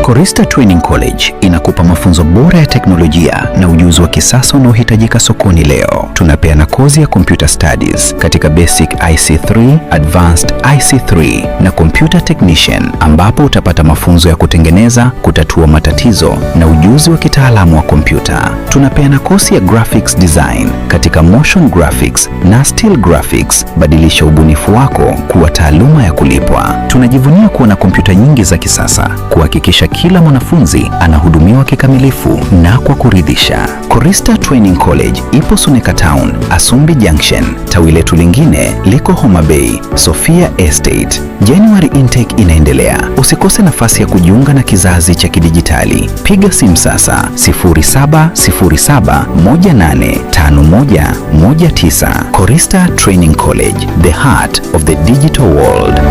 Korista Training College inakupa mafunzo bora ya teknolojia na ujuzi wa kisasa unaohitajika sokoni leo. Tunapeana kozi ya computer studies katika basic IC3, advanced IC3 na computer technician, ambapo utapata mafunzo ya kutengeneza, kutatua matatizo na ujuzi wa kitaalamu wa kompyuta. Tunapeana kozi ya graphics design katika motion graphics na still graphics. Badilisha ubunifu wako kuwa taaluma ya kulipwa. Tunajivunia kuwa na kompyuta nyingi za kisasa kuhakikisha kila mwanafunzi anahudumiwa kikamilifu na kwa kuridhisha. Korista Training College ipo Suneka Town, Asumbi Junction. Tawi letu lingine liko Homa Bay, Sofia Estate. January intake inaendelea. Usikose nafasi ya kujiunga na kizazi cha kidijitali. Piga simu sasa 0707185119. Korista Training College, the heart of the digital world.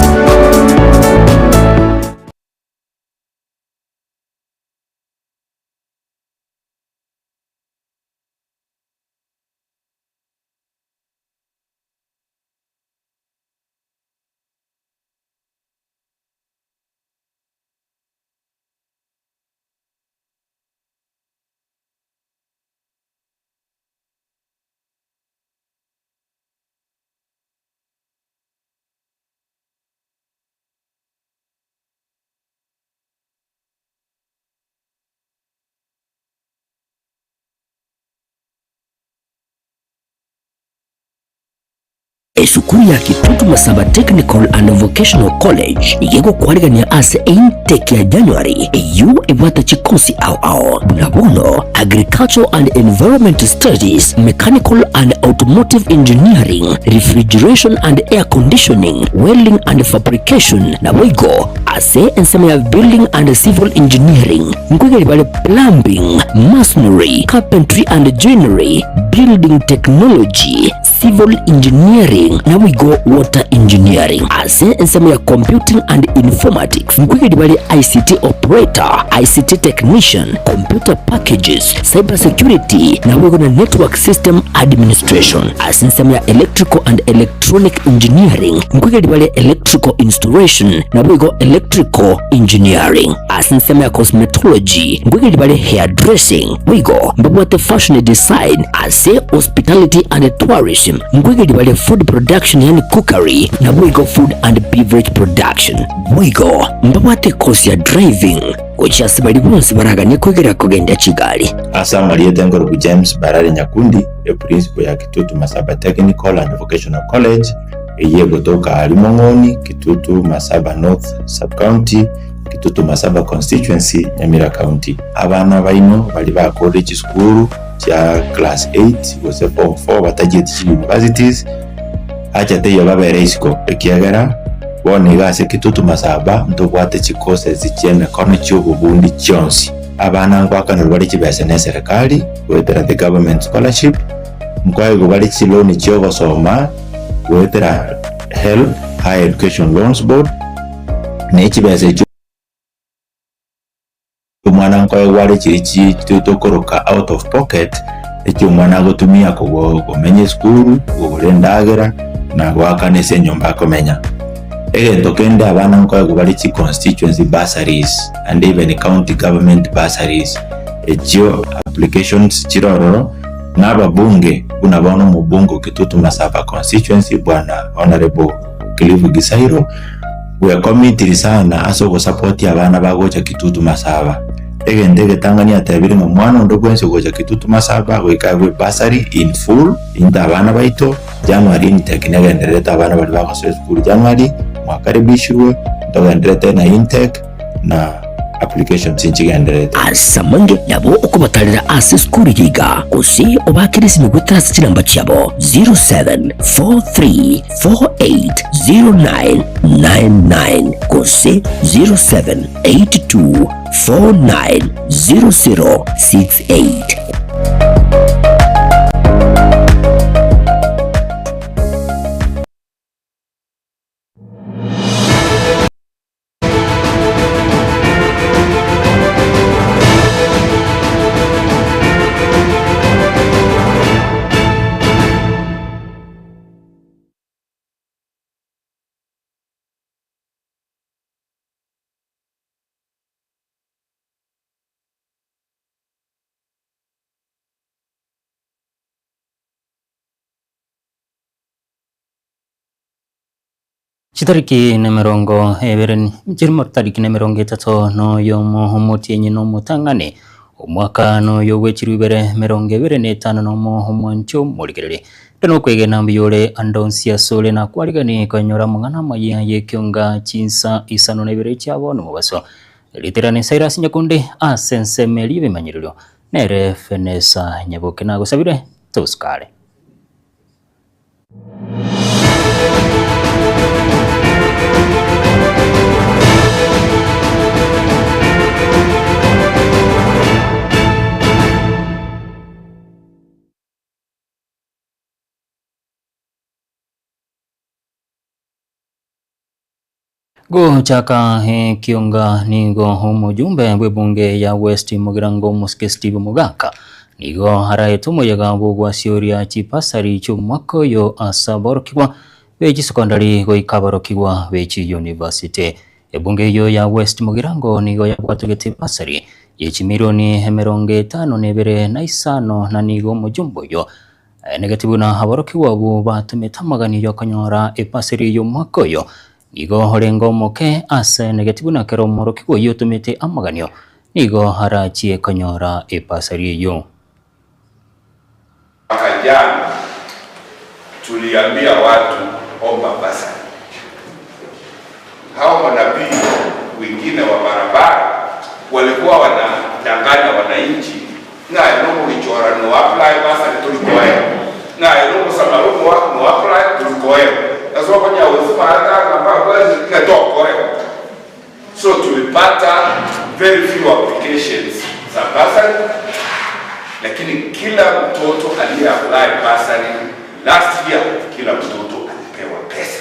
Esukuru ya Kitutu Masaba Technical and Vocational College nigo egokwarigania ase intake ya January eyio ebwate chikosi ao ao buna bono Agricultural and Environment Studies, Mechanical and Automotive Engineering, Refrigeration and Air Conditioning, Welding and Fabrication naboigo ase ensemo ya Building and Civil Engineering nkoigeri bare Plumbing, Masonry, Carpentry and Joinery, Building Technology, Civil Engineering naboigo Water Engineering. Ase ensemo ya Computing and Informatics nkoigeri bare ICT Operator, ICT Technician, Computer Packages, Cyber Security naboigo na Network System Administration. Ase ensemo ya Electrical and Electronic Engineering nkoigeri bare Electrical Installation naboigo Electrical Engineering. Ase ensemo ya Cosmetology nkoigeri bare Hair Dressing boigo mbabwate Fashion Design. Ase Hospitality and Tourism nkoigeri bare Food Production yaani Cookery naboigo Food and Beverage Production. Boigo mbabwate ekosi ya Driving gochia ase baria bonsi baraganie koigerera kogendia chigari. Ase amarieta nkorokwa James Barare Nyakundi, eprinciple ya Kitutu Masaba Technical and Vocational College, eyio egotoka aria Mong'oni, Kitutu Masaba North Sub-County, Kitutu Masaba Constituency, Nyamira County. Abana baino baria bakorire chisukuru chia class 8 gose form 4 batachieti chi universities, acha teiyo babere isiko ekiagera bono iga ase Kitutu Masaba ntobwate chi courses chi'emekono chi'obobundi chionsi. Abana ngoakanerwa bare chibesa neserekari goetera the government scholarship, nkoegwa bare chiloan chi'ogosoma goetera HELB, Higher Education Loans Board, ne chibesa echio omwana nkoegwa are chiria chi tokoroka out of pocket, echio omwana agotumia komenya esukuru, kogora endagera, na goakana ase enyomba akomenya. Egento kende abana nkoegwa bare chi constituency bursaries and even county government bursaries, echio applications chire ororo, na ababunge buna bono omobunge o Kitutu Masaba constituency bwana Honourable Cliff Gisairo, bwekomitiri sana ase ogosapotia abana bagocha Kitutu Masaba. Egento egetang'ani atebire ng'a omwana onde bwensi ogocha Kitutu Masaba goika aegwe bursary in full, into abana baito, January intake negendererete abana baria bagosoa esukuru January, mwakaribishirwe, ntogendererete na intake na applications nchigendererete. Ase amange nabo okobatarera ase esukuru eye iga, gose obaakere esimi goetera ase chinamba chiabo 0743480999 gose 0782490068. Chitariki nemerongo ebere, chitariki nemerongo etato noyomo omotienyi nomotang'ani, omwaka noyo bwe chilifu ibere emerongo ebere na etano nomo omwancho omorigereria. Ere nokwegena mbuya ore ande onsi asore nakwariganie konyora amang'ana amaya y'ekionga chinsa isano na ibere chia bono mobaso. Ritirane Cyrus Nyakundi ase ensemo eria y'ebimanyererio nere Fenesa Nyaboke nagosabire tosukare. Gochaka ekionga nigo omojumbe bw'ebunge ya West Mugirango Omosike Steve Mogaka nigo araete omoyega bw'ogwasioria chibasari chi'omwaka oyo ase aborokigwa be chisecondary goika aborokigwa be chiyunivasiti. Ebunge eyio ya West Mugirango nigo yabwatogete ebasari ye chimilioni emerongo etano na ebere na isano na nigo omojumbe oyo Aenegeti buna aborokigwa abwo batomete amaganio y'okonyora epaseri y'omwaka oyo, nigo orenge omoke ase aenegeti buna kera omworokigwa oyio otomete amaganio nigo arachie konyora epaseri eyio. Mwaka jana tuliambia watu omba basari. Hao manabii wengine wa barabara walikuwa wanadanganya wananchi ng'a nomogichora no apply bursary tori koegwa, ng'a nomosamaria omoaku no apply tori koegwa, ase okonyara gosima ata ng'a ng'a tokoegwa. So tulipata very few applications za bursary, lakini kila mtoto aliye apply bursary last year, kila mtoto alipewa pesa.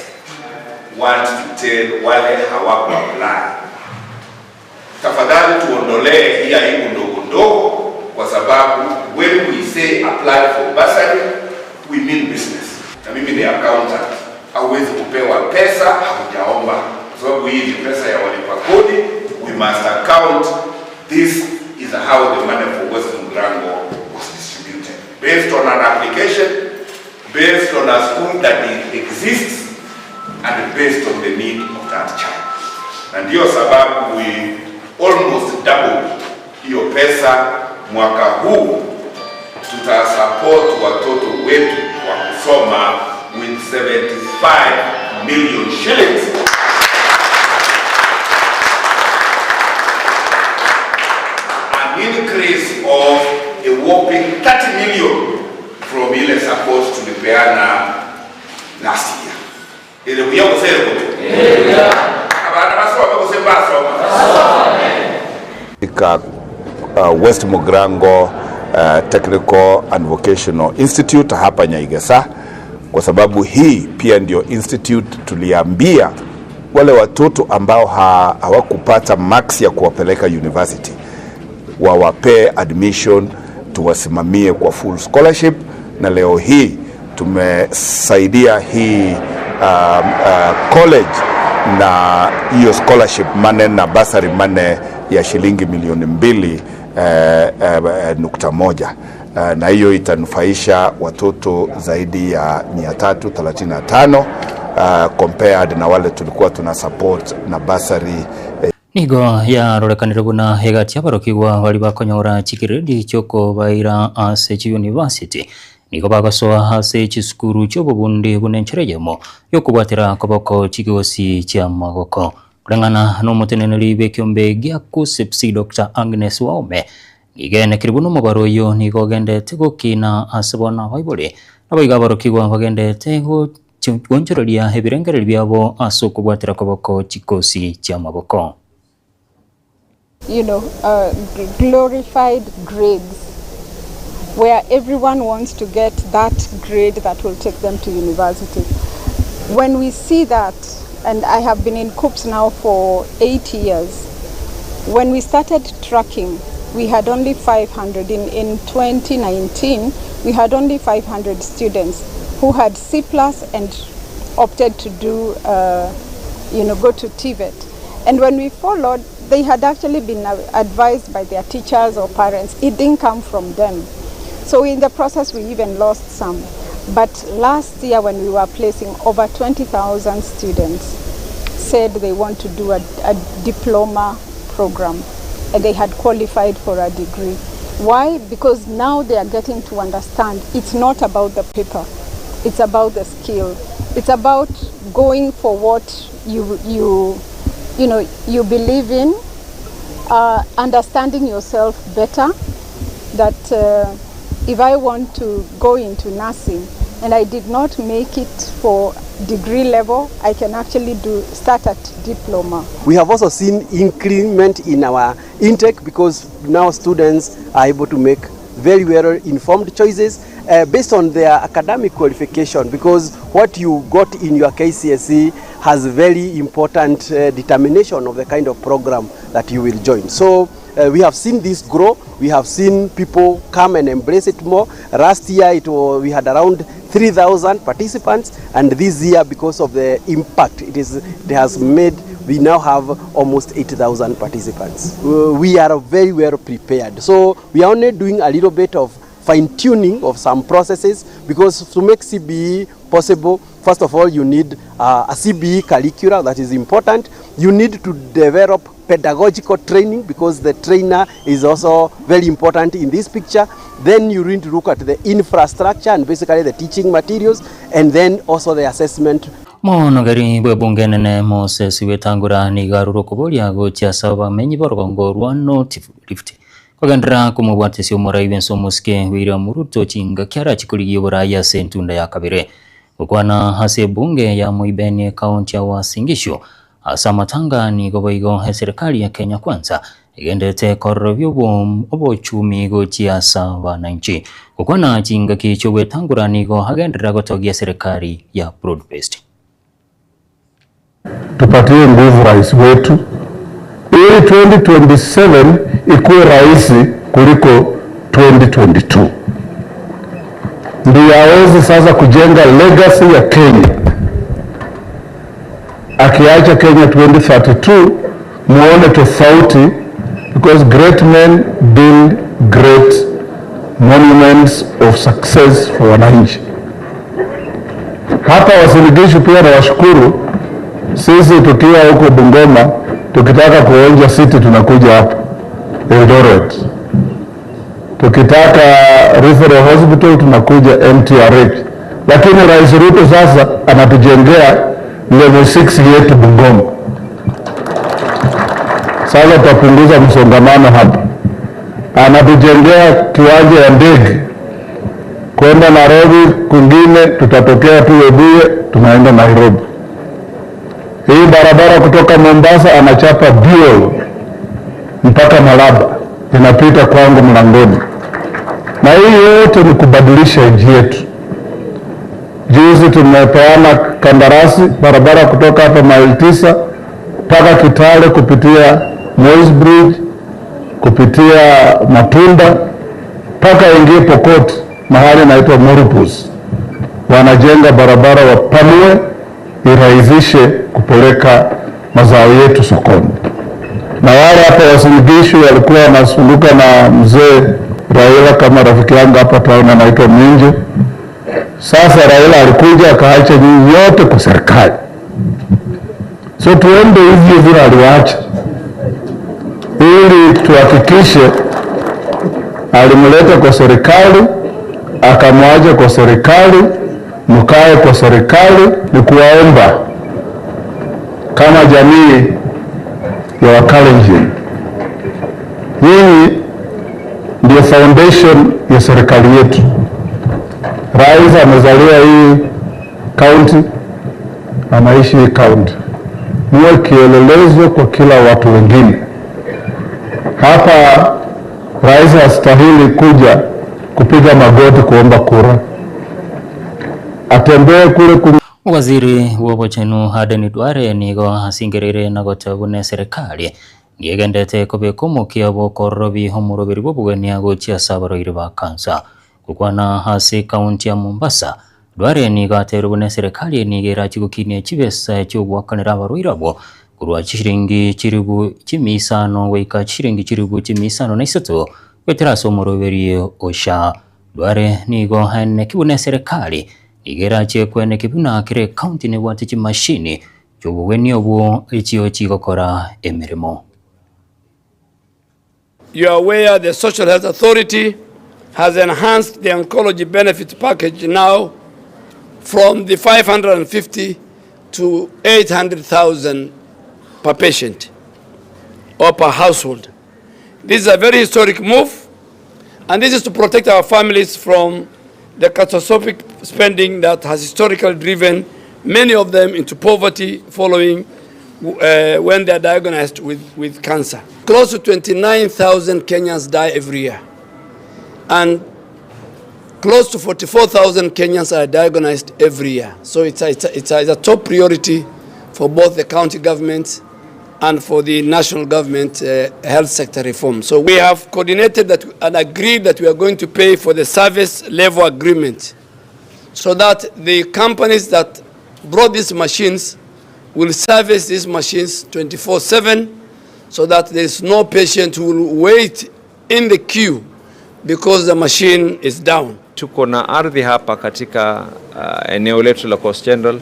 Want to tell wale hawaku apply, tafadhali tuondolee hii aibu ndogo ndogo, kwa sababu when we say apply for bursary we mean business. Na mimi ni accountant, hauwezi kupewa pesa haujaomba, kwa sababu hii ni pesa ya walipa kodi. We must account. This is how the money for West Mugirango was distributed based on an application, based on a school that exists and based on the need of that child. Na ndiyo sababu we almost doubled hiyo pesa mwaka huu. Tutasupport watoto wetu wa kusoma with 75 million shillings. An increase of a whopping 30 million from ile support tulipeana last year. Ere buya gose ere bobe? Abana basome gose mbasoma? Katika West Mugirango Technical and Vocational Institute hapa Nyaigesa, kwa sababu hii pia ndio institute tuliambia wale watoto ambao hawakupata marks ya kuwapeleka university wawapee admission, tuwasimamie kwa full scholarship, na leo hii tumesaidia hii college na hiyo scholarship money na bursary money ya shilingi milioni mbili nukta moja. Na hiyo itanufaisha watoto zaidi ya mia tatu thelathini na tano compared na wale tulikuwa tuna support na bursary. Nigo yarorekanire buna egati abarokigwa bari bakonyora chikiredi chiokobaira ase chiyunivasiti nigo bagosoa ase chisukuru chiobobundi buna enchera eyemo yokobwatera koboko chigosi chia magoko. Kulingana nomoteneneri bw'ekiombe gia KUCCPS Dr. Agnes Waume nigenekire buna omobaro oyo nigo ogendete gokina ase bono abaibori naboigo abarokigwa bagendete gonchoreria ebirengererio biabo ase okobwatera koboko chikosi chia maboko. Glorified grades where everyone wants to get that grade that will take them to university. When we see that, and I have been in KUCCPS now for 8 years, when we started tracking, we had only 500. In 2019, we had only 500 students who had C plus and opted to go to TVET. And when we followed, they had actually been advised by their teachers or parents. It didn't come from them. So in the process, we even lost some. But last year when we were placing over 20,000 students said they want to do a, a diploma program and they had qualified for a degree. Why? Because now they are getting to understand it's not about the paper, it's about the skill. It's about going for what you, you, you know, you believe in, uh, understanding yourself better, that uh, if I want to go into nursing and I did not make it for degree level, I can actually do start at diploma. We have also seen increment in our intake because now students are able to make very well informed choices based on their academic qualification, because what you got in your KCSE has very important determination of the kind of program that you will join. So we have seen this grow. We have seen people come and embrace it more. Last year we had around 3,000 participants, and this year, because of the impact it has made, we now have almost 8,000 participants. We are very well prepared. So we are only doing a little bit of fine-tuning of some processes, because to make CBE possible, first of all, you need a CBE curricula that is important. You need to develop pedagogical training, because the trainer is also very important in this picture. Then you need to look at the infrastructure and basically the teaching materials, and then also the assessment. Monogeri bw'ebunge enene Moses Wetangula nigo arure okoboria gochia ase abamenyi b'orogongo rwa North Rift kogenderera komobwatisia omorai bw'ense omosike William Ruto chingaki arachi korigia oborai ase entunda ya kabere. Gokwana ase ebunge ya Moibeni ekaunti ya Uasin Gishu ase amatanga nigo boigo eserikali ya Kenya Kwanza egenderete kororobia obochumi gochia ase abananchi. Gokwana chingaki chi'ogwetangura nigo agenderera gotogia serikali ya broad based. Tupatie nguvu rais wetu ili 2027 ikuwe rahisi kuliko 2022, ndiyo aweze sasa kujenga legacy ya Kenya. Akiacha Kenya 2032, muone tofauti, because great men build great monuments of success for wananchi. Hapa Uasin Gishu pia nawashukuru. Sisi tukiwa huko Bungoma tukitaka kuonja city tunakuja hapa Eldoret, tukitaka referral hospital tunakuja MTRH, lakini Rais Ruto sasa anatujengea level 6 yetu Bungoma. Sasa tutapunguza msongamano hapa. Anatujengea kiwanja ya ndege kwenda Nairobi, kwingine tutatokea tu Webuye tunaenda Nairobi. Hii barabara kutoka Mombasa anachapa dual mpaka Malaba, inapita kwangu mlangoni. Na hii yote ni kubadilisha nchi yetu. Juzi tumepeana kandarasi barabara kutoka hapa maili 9 mpaka Kitale kupitia Moi's Bridge, kupitia Matunda mpaka ingie Pokot, mahali inaitwa Morupus. Wanajenga barabara wapanue, irahisishe kupeleka mazao yetu sokoni. Na wale hapa Uasin Gishu walikuwa wanasumbuka na mzee Raila, kama rafiki yangu hapa town anaitwa Minje. Sasa Raila alikuja akaacha nyinyi yote kwa serikali, so tuende hivyo vile aliwaacha, ili tuhakikishe alimleta kwa serikali, akamwacha kwa serikali, mkae kwa serikali. Ni kuwaomba kama jamii ya Wakalenjin, nyinyi ndio foundation ya serikali yetu. Rais amezaliwa hii county, anaishi hii county. Muwe kielelezo kwa kila watu wengine. Hapa rais hastahili kuja kupiga magoti kuomba kura, atembee kule kule. Waziri wa obochenu Aden Duale nigo asingereire na gotebuna serikali niegendete kobeka omokia bw'okororobi omoroberi bw'obogenia gochia ase abarwaire ba kansa. Gokwana ase ekaunti ya Mombasa, Duale nigo aterwe buna eserikali nigo erachi gokinia chibesa chi'ogwakanera abarwaire abwo korwa chishiringi chiribu chimisano goika chishiringi chiribu chimisano na isato goetera ase omoroberi o SHA. Duale nigo aeneki buna eserekari nigo erachie koeneki buna kera ecounty nebwate chimashini chi'obogwenia obwo echio chigokora emeremo. You are aware the Social Health Authority has enhanced the oncology benefit package now from the 550 to 800,000 per patient or per household. This is a very historic move, and this is to protect our families from the catastrophic spending that has historically driven many of them into poverty following when they are diagnosed with cancer. Close to 29,000 Kenyans die every year, and close to 44,000 Kenyans are diagnosed every year. So it's a top priority for both the county government and for the national government health sector reform. So we have coordinated that and agreed that we are going to pay for the service level agreement so that the companies that brought these machines will service these machines 24/7 so that there is no patient who will wait in the queue because the machine is down. Tuko na ardhi hapa katika eneo letu la Coast General.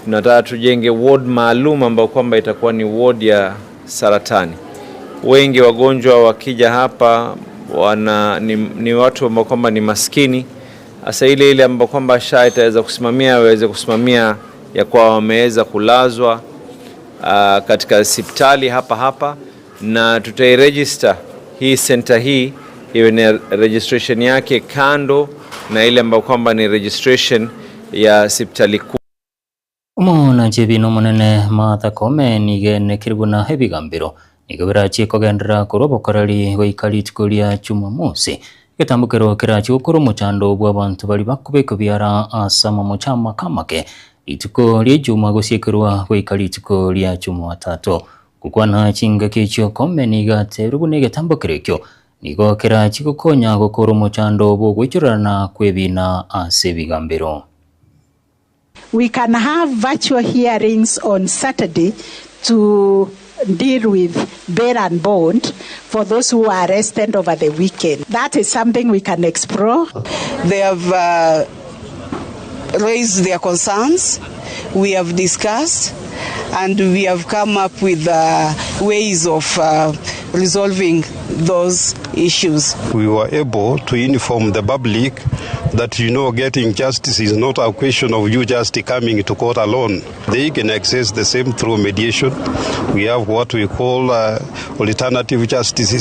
Tunataka tujenge ward maalum ambayo kwamba itakuwa ni ward ya saratani. Wengi wagonjwa wakija hapa ni watu ambao kwamba ni maskini. Sasa ile ile ambayo kwamba SHA itaweza kusimamia, waweze kusimamia ya kuwa wameweza kulazwa katika hospitali hapa hapa, na tutairegister hii center hii iwe ni registration yake kando na ile ambayo kwamba ni registration ya hospitali kuu. Omonanchi bino munene Martha Koome nigene kiribuna ebigambiro nigo birachi kogendera korwa obokoreri goika rituko ria Jumamosi getambukero kirachi gokora omochando bwa abantu bari bakobeka biara ase amamocha amakamake rituko ria Ijuma gosiekerwa goika rituko ria Jumatatu gokwana chingaki echio Koome nigo aterwe buna egetambukero ekio nigo kerachi gokonya gokora omochando bwo goichorana kwebina ase ebigambiro. We can have virtual hearings on Saturday to deal with bail and bond for those who are arrested over the weekend. That is something we can explore. They have raised their concerns, we have discussed, and we have come up with ways of resolving those issues. We were able to inform the public that getting justice is not a question of you just coming to court alone. They can access the same through mediation. We have what we call alternative justice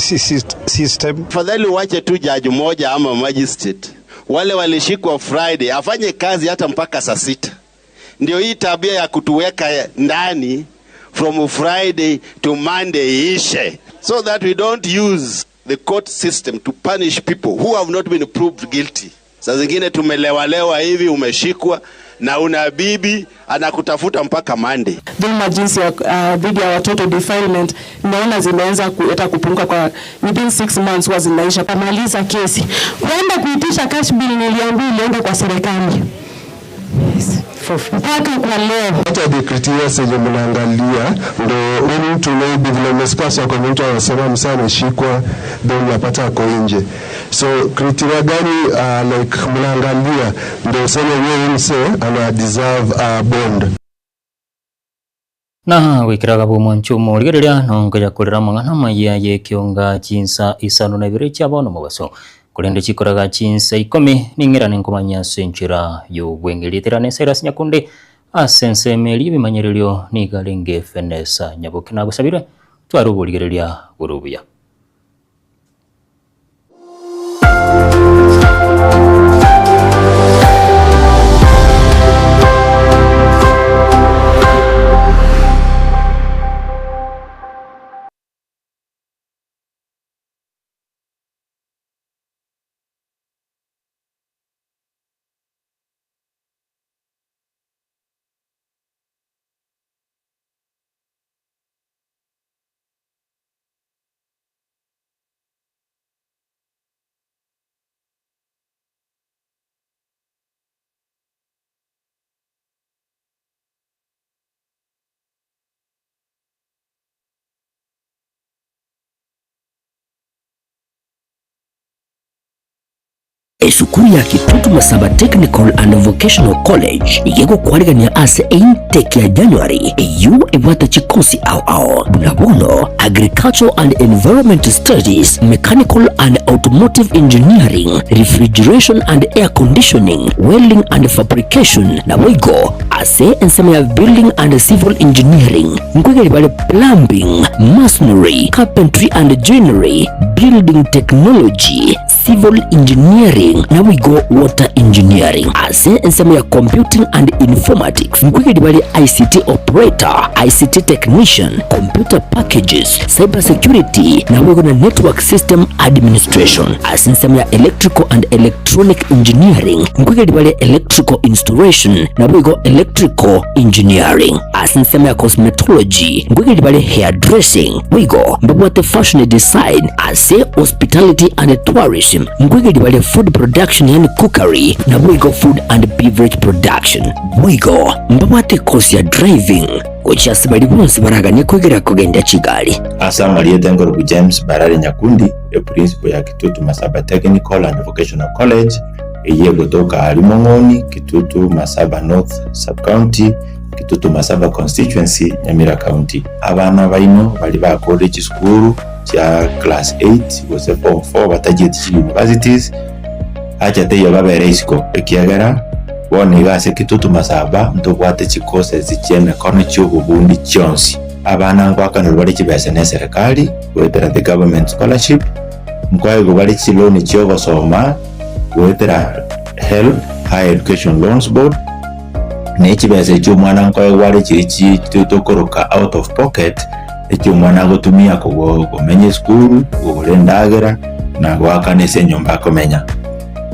system. Afadhali uache tu jaji moja ama magistrate. Wale walishikwa Friday afanye kazi hata mpaka saa 6. Ndio hii tabia ya kutuweka ndani from Friday to Monday ishe, so that we don't use the court system to punish people who have not been proved guilty. Saa zingine tumelewalewa hivi, umeshikwa na una bibi anakutafuta mpaka Monday. Dhulma jinsi ya dhidi ya watoto defilement, naona zimeanza hata kupunguka kwa within 6 months huwa zinaisha. Kumaliza kesi kwenda kuitisha cash bill, niliambiwa ilienda kwa serikali mpaka kwa leo. What are the criteria zenye mnaangalia ndo huyu mtu maybe vile umesikia sasa kwa mtu anasema msee ameshikwa then unapata ako nje. So criteria gani mnaangalia ndo useme huyu msee ana deserve bond? Na wikiraga bumwe nchumo rigereria nongo ya kurera mang'ana maya yekionga chinsa isano na ibere chia bono mobaso kurende chikoraga chinsa 10 ning'erane nkomanya ase enchera y'obwengeri ne Cyrus Nyakundi ase ensemo eria ebimanyererio niga renge Fenesa Nyaboke nagosabire tware oborigereria bore obuya. Esukuru ya Kitutu Masaba Technical and Vocational College nigo egokwarigania ase intake ya January eyio ebwate chikosi ao ao buna bono Agricultural and Environment Studies, Mechanical and Automotive Engineering, Refrigeration and Air Conditioning, Welding and Fabrication naboigo ase ensemo ya Building and Civil Engineering nkwegeri bare Plumbing, Masonry, Carpentry and Joinery, Building Technology, Civil Engineering naboigo Water Engineering. Ase ensemo ya Computing and Informatics nkwegeri bare ICT Operator, ICT Technician, Computer Packages, Cyber Security naboigo na Network System Administration. Ase ensemo ya Electrical and Electronic Engineering nkwegeri bare Electrical Installation naboigo Electrical Engineering. Ase ensemo ya Cosmetology nkwegeri bare Hairdressing boigo mbabwate Fashion Design. Ase Hospitality and Tourism nkwegeri bare Food Production yaani Cookery naboigo Food and Beverage Production. Boigo mbabwate ekosi ya Driving gochia ase baria bonsi baraganie kwegera kogendia chigari. Ase amarieta enkorokwa James Barare Nyakundi, eprinciple ya Kitutu Masaba Technical and Vocational College, eyio egotoka aria Mong'oni, Kitutu Masaba North Sub-County, Kitutu Masaba Constituency, Nyamira County. Abana baino baria bakorire chisukuru chia class 8 gose form 4 batachieti chi universities, acha teiyo babere isiko ekiagera bono iga ase Kitutu Masaba ntobwate chi courses chia emekono chia obobundi chionsi. Abana ngoakanerwa bare chibesa ne eserekari goetera the government scholarship, nkoegwa bare chiloan chia ogosoma goetera HELB, Higher Education Loans Board, ne chibesa echio omwana nkoegwa are chiria chi tokoroka out of pocket, eki omwana agotumia komenya esukuru, kogora endagera, na goakana ase enyomba akomenya.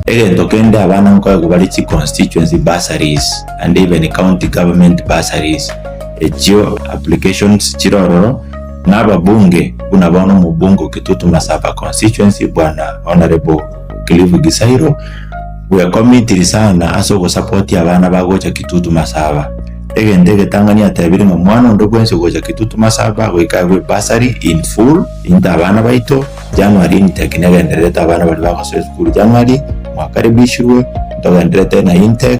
Egento kende abana nkoegwa bare chi constituency bursaries and even county government bursaries, echio applications chire ororo, na ababunge buna bono omobunge o Kitutu Masaba constituency bwana Honourable Cliff Gisairo, bwekomitiri sana ase ogosapotia abana bagocha Kitutu Masaba. Egento egetang'ani atebire ng'a omwana onde bwensi ogocha Kitutu Masaba goika aegwe bursary in full into abana baito, January intake negendererete abana baria bagosoa esukuru January, mwakaribishirwe, ntogendererete na intake.